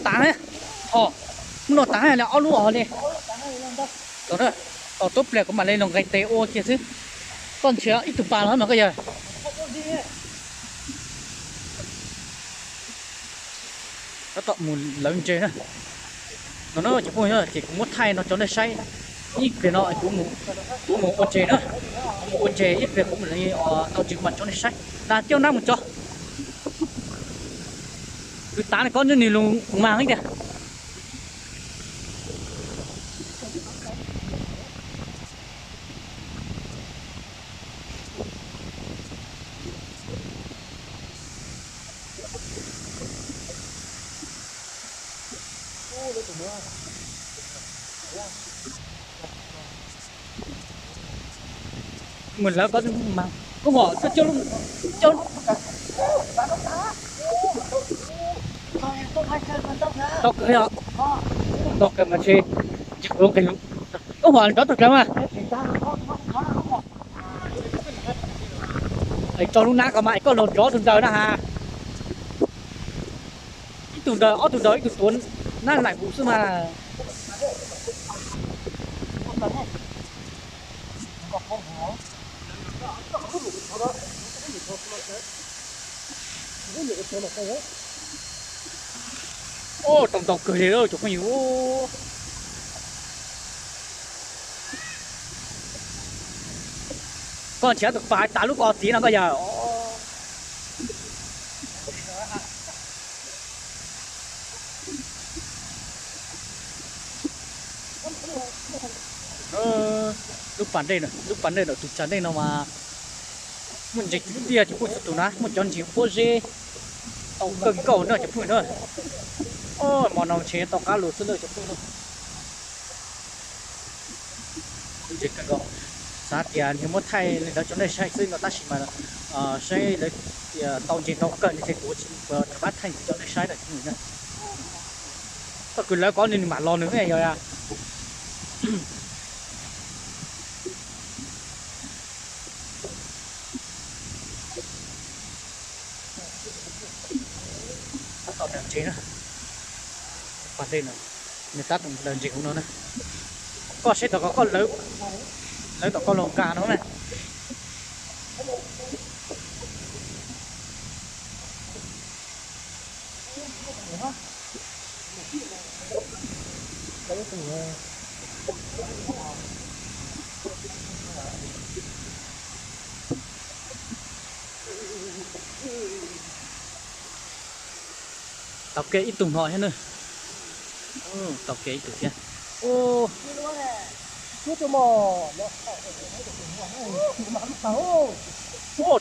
Tav, ho, mus no tav li ob lub os li. Tau, tau tuab pliag kuv mam li los nqis tes ua kiag xwb. Koj nrhiav ib tug pas los mas koj yawg. Tab tom mus lawv ntses na. No na cov phooj ywg, ces kuv muab thaij no rau nej saib. Ib pliag no kuv mus ua ntses na. Kuv mus ua ntses ib pliag kuv mam li tau ntses kuv mam rau nej saib. Dag coj nab mus tso. Kwv tav ne, koj nws lus mas tiag. Mus lawv koj mas, koj mom coj, coj, tau kawg os, tau kawg mas ntshe, koj mom nrov tau kawg mas. Es rau lub nab ko mas es koj los nrov tus ntawd na has. Ib tug ntawd, ob tug ntawd, ib tug tuav nab laim huv xwb mas. Ua tau ntau kawg li lauj cov phooj ywg. Koj nrhiav tus pas tas lub ko txiv no koj yawg. Lub pas dej, lub pas dej ntawm tus tsag dej no mas muaj ntses tiag tiag cov phooj ywg, tus na muaj cov ntses pob zeb tau kawg nkaus na cov phooj ywg na. Hmo no ntshe tau qab los xwb na cov phooj ywg. Ntses kawg nkaus. Xav tias nws muab thaij li ntawd rau nej saib xwb no tab sis mas saib lawv tias tau ntses ntau kawg nws thiaj tuav tsis rov qab thaij ntxiv rau nej saib lawm cov phooj ywg na. Koj kwv lawv ko nws mam los nws yog. Tab tom daws ntses na. Pas dej no, nws tab tom daws ntses hauv no na. Koj saib tom ko, koj lawv, lawv tom ko los nkag no na. Tau kiag ib tug no thiab na. Tau kiag ib tug thiab. Ua,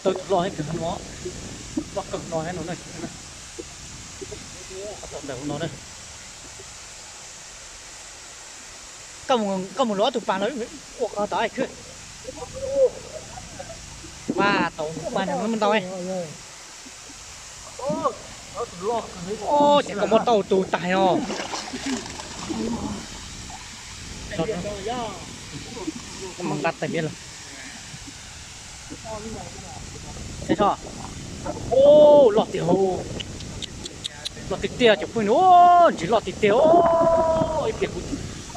tau tus loj thiab kawg no, loj kawg no thiab no na. Tau ntawm hauv no na. Koj mus, koj mus luam ob tug pas no ua qhov tod khwb. Mas tau pas no mus ntau. Ces koj muab tau tus tais no. Nqa tais miab los. Loj tiag, loj tiag tiag cov phooj ywg, ntsis loj tiag tiag. Ib pliag kuv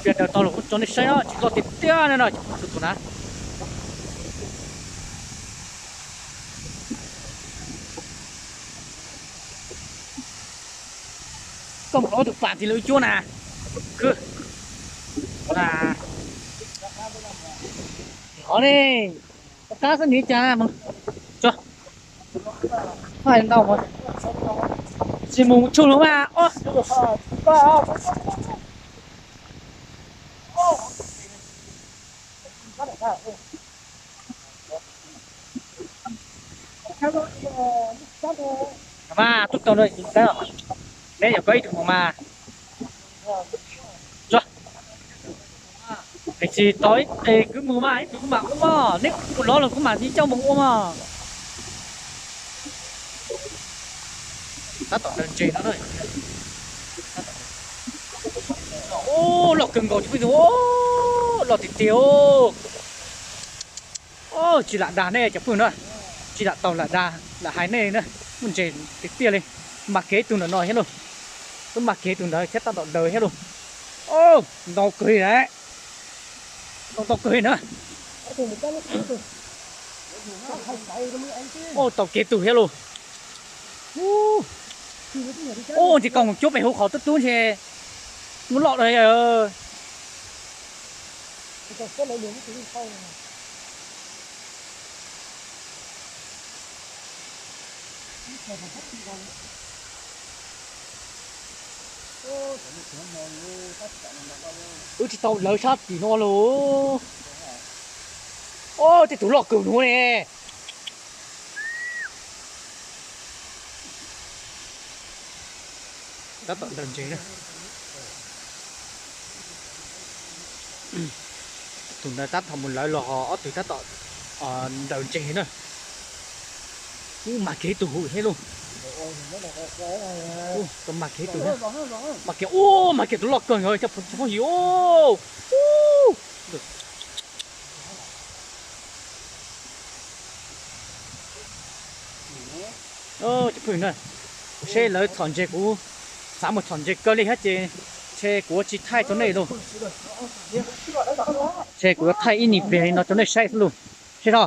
cia daws tau los kuv tso nej saib, ntsis loj tiag tiag no cov phooj ywg na. Koj mus ob tug pas tis lawv cuab na. Khwb. Qhov ne, qab xwb nws cas. Hais ntau, tsis mus tshug los mas. Mas tub tau no, neb yog koj ib tug mus mas. Tsis tau, kwv mus mas ib tug kuv mam ua mog, neb kuv los los kuv mam li coj mus ua mog. Tab tom daws ntses no na. Loj kawg nkaus cov phooj ywg, loj tiag tiag. Tsis lam dag nej cov phooj ywg na, tsis lam tau lam dag lam hais nej na, muaj ntses tiag tiag li. Mas kev ib tug ntawm no thiab lauj. Twb mag kiag tus ntawd thiab tab tom daws thiab lauj. Ub, ntau kawg li lawm. Ntau, ntau kawg li na. Ub, tau kiag tus thiab lauj. Ub, ub, ntshe koj mus cuab pem hauv qhov tub tub ntshe muab loj dua. Wb tsis tau lawv sab tim no lauj. Ub, tej tus loj kawg nuav ne. Tab tom ntaus ntses na. Tus ntawd tab tom mus lawv los ho ob tug tab tom ntaus ntses na. Ub, mag kiag ib tug huv thiab lauj. Ub, tau mag kiag ib tug thiab. Mag kiag, ub, mag kiag tus loj kawg nkaus cov phooj ywg. Ub, ub. Cov phooj ywg na, seb lawv txhom ntses, kuv xav mus txhom ntses kawg li thiab ces ntshe kuv yuav tsis thaij rau nej lauj. Ntshe kuv yuav thaij ib nyuag pliag li no rau nej saib xwb lauj. Seb no,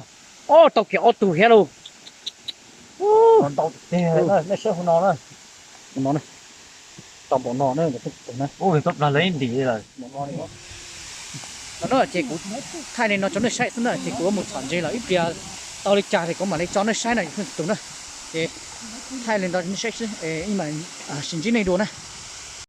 ub, tau kiag ob tug thiab lauj. Ntau tiag, nej saib hauv no na. Hauv no na. Tau npaum no na, ub, tau plag lawv ib ntim lawm. No na, ces kuv thaij li no rau nej saib xwb na, ces kuv yuav mus txhom ntses lawm ib pliag tau li cas ces kuv mam li tso nej saib no cov phooj ywg na. Ces thaij li no rau nej saib xwb, ib mam sib ntsib nej dua na.